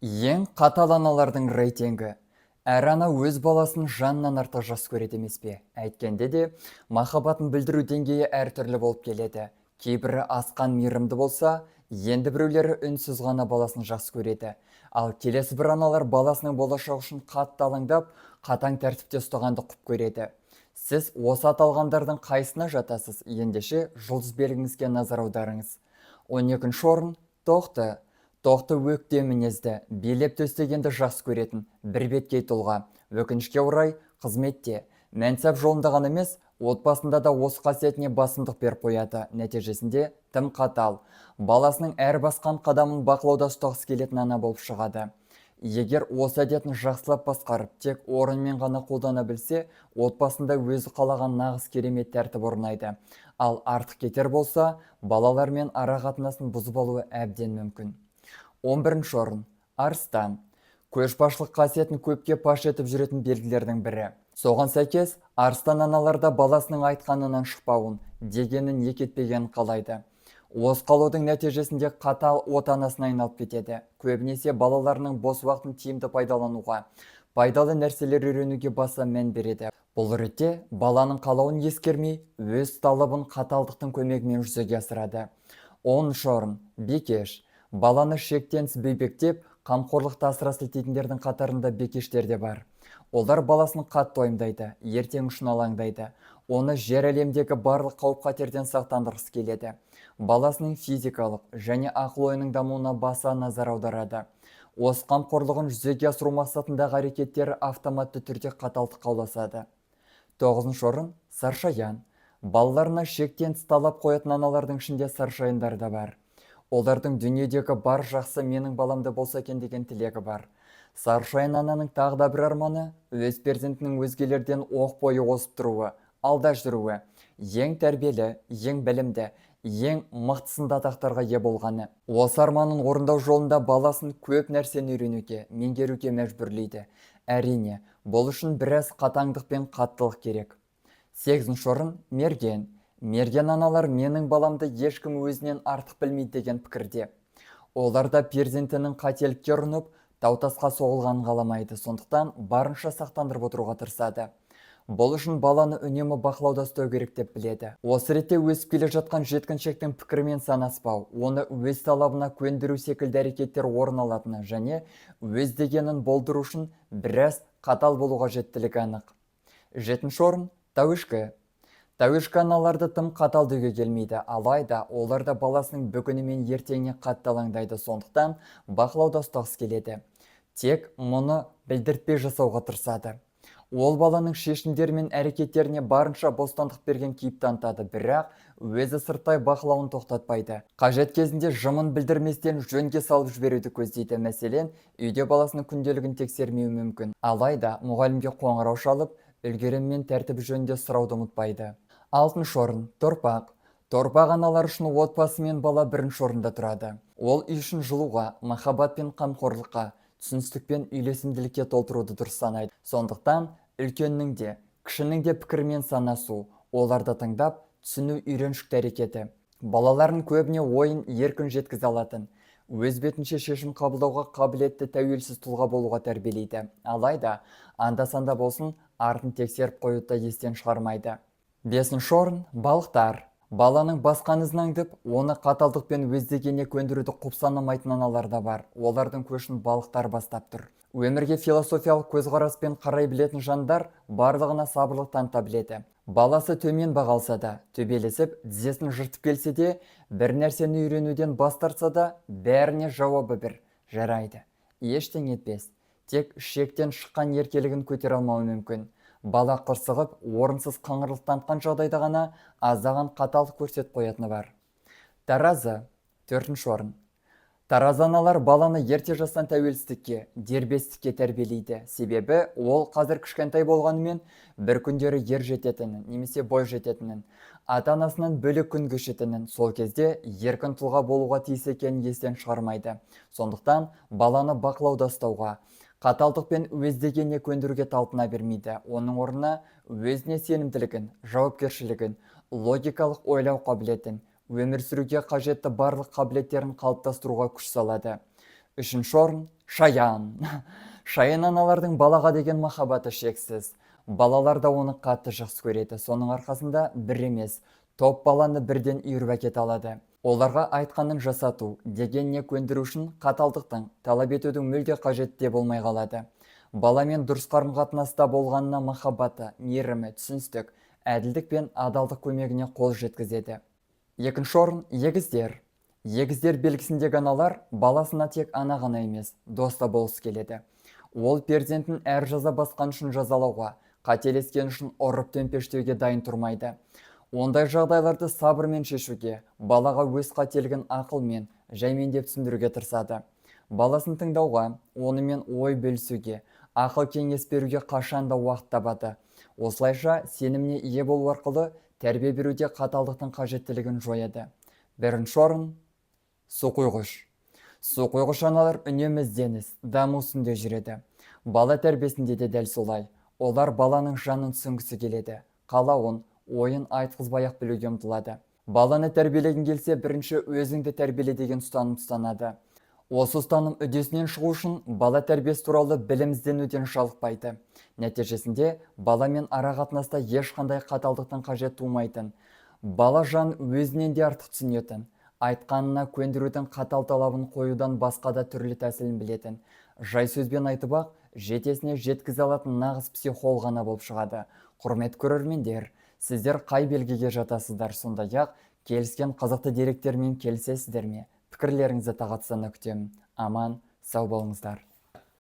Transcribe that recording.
Ең қатал аналардың рейтингі. Әр ана өз баласын жанынан артық жақсы көреді емес пе? Әйткенде де, махаббатын білдіру деңгейі әртүрлі болып келеді. Кейбірі асқан мейірімді болса, енді біреулері үнсіз ғана баласын жақсы көреді. Ал келесі бір аналар баласының болашағы үшін қатты алаңдап, қатаң тәртіпте ұстағанды құп көреді. Сіз осы аталғандардың қайсына жатасыз? Ендеше жұлдыз белгіңізге назар аударыңыз. 12 орын – Тоқты. Тоқты өктем мінезді, билеп төстегенді жақсы көретін бірбеткей тұлға. Өкінішке орай, қызметте, мәнсап жолында ғана емес, отбасында да осы қасиетіне басымдық беріп қояды. Нәтижесінде тым қатал, баласының әр басқан қадамын бақылауда ұстағысы келетін ана болып шығады. Егер осы әдетін жақсылап басқарып, тек орнымен ғана қолдана білсе, отбасында өзі қалаған нағыз керемет тәртіп орнайды. Ал артық кетер болса, балалармен ара қатынасын бұзып алуы әбден мүмкін. 11 орын – Арыстан. Көшбасшылық қасиетін көпке паш етіп жүретін белгілердің бірі. Соған сәйкес, арыстан аналар да баласының айтқанынан шықпауын, дегенін екі етпегенін қалайды. Осы қалаудың нәтижесінде қатал отанасына айналып кетеді. Көбінесе балаларының бос уақытын тиімді пайдалануға, пайдалы нәрселер үйренуге баса мән береді. Бұл ретте баланың қалауын ескермей, өз талабын қаталдықтың көмегімен жүзеге асырады. 10 орын – Бикеш. Баланы шектен тыс бөйбектеп, қамқорлықты асыра сілтейтіндердің қатарында бикештер де бар. Олар баласын қатты уайымдайды, ертең үшін алаңдайды. Оны жер әлемдегі барлық қауіп-қатерден сақтандырғысы келеді. Баласының физикалық және ақыл ойының дамуына баса назар аударады. Осы қамқорлығын жүзеге асыру мақсатындағы әрекеттері автоматты түрде қаталдыққа ұласады. 9 орын – Саршаян. Балаларына шектен тыс талап қоятын аналардың ішінде саршаяндар да бар. Олардың дүниедегі бар жақсы менің баламда болса екен деген тілегі бар. Саршаян ананың тағы да бір арманы – өз перзентінің өзгелерден оқ бойы озып тұруы, алда жүруі, ең тәрбиелі, ең білімді, ең мықты сынды атақтарға ие болғаны. Осы арманын орындау жолында баласын көп нәрсені үйренуге, меңгеруге мәжбүрлейді. Әрине, бұл үшін біраз қатаңдық пен қаттылық керек. 8 орын – Мерген. Мерген аналар менің баламды ешкім өзінен артық білмейді деген пікірде. Олар да перзентінің қателікке ұрынып, тау тасқа соғылғанын қаламайды, сондықтан барынша сақтандырып отыруға тырысады. Бұл үшін баланы үнемі бақылауда ұстау керек деп біледі. Осы ретте өсіп келе жатқан жеткіншектің пікірімен санаспау, оны өз талабына көндіру секілді әрекеттер орын алатыны және өз дегенін болдыру үшін біраз қатал болу қажеттілігі анық. 7 орын – Тауешкі. Тауешкі аналарды тым қатал деуге келмейді, алайда олар да баласының бүгіні мен ертеңіне қатты алаңдайды, сондықтан бақылауда ұстағысы келеді. Тек мұны білдіртпей жасауға тырысады. Ол баланың шешімдері мен әрекеттеріне барынша бостандық берген кейіп танытады, бірақ өзі сырттай бақылауын тоқтатпайды. Қажет кезінде жымын білдірместен жөнге салып жіберуді көздейді. Мәселен, үйде баласының күнделігін тексермеуі мүмкін. Алайда мұғалімге қоңырау шалып, үлгерім мен тәртібі жөнінде сұрауды ұмытпайды. 6 орын – Торпақ. Торпақ аналар үшін отбасы мен бала бірінші орында тұрады. Ол үй ішін жылуға, махаббат пен қамқорлыққа, түсіністік пен үйлесімділікке толтыруды дұрыс санайды. Сондықтан үлкеннің де, кішінің де пікірімен санасу, оларды тыңдап, түсіну үйреншікті әрекеті. Балаларын көбіне ойын еркін жеткізе алатын, өз бетінше шешім қабылдауға қабілетті тәуелсіз тұлға болуға тәрбиелейді. Алайда анда-санда болсын артын тексеріп қоюды да естен шығармайды. 5 орын – Балықтар. Баланың басқан ізін аңдып, оны қаталдықпен өз дегеніне көндіруді құп санамайтын аналар да бар. Олардың көшін балықтар бастап тұр. Өмірге философиялық көзқараспен қарай білетін жандар барлығына сабырлық таныта біледі. Баласы төмен баға алса да, төбелесіп, тізесін жыртып келсе де, бір нәрсені үйренуден бас тартса да, бәріне жауабы бір: жарайды. Ештеңе етпес. Тек шектен шыққан еркелігін көтере алмауы мүмкін. Бала қырсығып, орынсыз қыңырлық танытқан жағдайда ғана аздаған қаталдық көрсетіп қоятыны бар. Таразы, 4 орын. Таразы аналар баланы ерте жастан тәуелсіздікке, дербестікке тәрбиелейді. Себебі ол қазір кішкентай болғанымен бір күндері ер жететінін немесе бой жететінін, ата-анасынан бөлек күн кешетінін, сол кезде еркін тұлға болуға тиіс екенін естен шығармайды. Сондықтан баланы бақылауда ұстауға, қаталдықпен өз дегеніне көндіруге талпына бермейді. Оның орнына өзіне сенімділігін, жауапкершілігін, логикалық ойлау қабілетін, өмір сүруге қажетті барлық қабілеттерін қалыптастыруға күш салады. 3 орын Шаян. Шаян аналардың балаға деген махаббаты шексіз. Балалар да оны қатты жақсы көреді. Соның арқасында бір емес, топ баланы бірден үйіріп әкете алады. Оларға айтқанын жасату, дегеніне көндіру үшін қаталдықтың, талап етудің мүлде қажеті де болмай қалады. Баламен дұрыс қарым-қатынаста болғанына махаббаты, мейірімі, түсіністік, әділдік пен адалдық көмегіне қол жеткізеді. Екінші орын – егіздер. Егіздер белгісіндегі аналар баласына тек ана ғана емес, дос та болғысы келеді. Ол перзентін әр жаза басқан үшін жазалауға, қателескен үшін ұрып төмпештеуге дайын тұрмайды. Ондай жағдайларды сабырмен шешуге, балаға өз қателігін ақылмен, жаймен деп түсіндіруге тырысады. Баласын тыңдауға, онымен ой бөлісуге, ақыл кеңес беруге қашан да уақыт табады. Осылайша сеніміне ие болу арқылы тәрбие беруде қаталдықтың қажеттілігін жояды. Бірінші орын – суқұйғыш. Суқұйғыш аналар үнемі ізденіс, даму үстінде жүреді. Бала тәрбиесінде де дәл солай. Олар баланың жанын түсінгісі келеді, қалауын, ойын айтқызбай-ақ білуге ұмтылады. Баланы тәрбиелегің келсе, бірінші өзіңді тәрбиеле деген ұстаным ұстанады. Осы ұстаным үдесінен шығу үшін бала тәрбиесі туралы білім ізденуден жалықпайды. Нәтижесінде баламен ара қатынаста ешқандай қаталдықтың қажет тумайтын, бала жан өзінен де артық түсінетін, айтқанына көндірудің қатал талабын қоюдан басқа да түрлі тәсілін білетін, жай сөзбен айтып-ақ жетесіне жеткізе алатын нағыз психолог ғана болып шығады. Құрметті көрермендер, сіздер қай белгіге жатасыздар? Сондай-ақ келіскен қызықты деректермен келісесіздер ме? Пікірлеріңізді тағатсыздана күтемін. Аман, сау болыңыздар.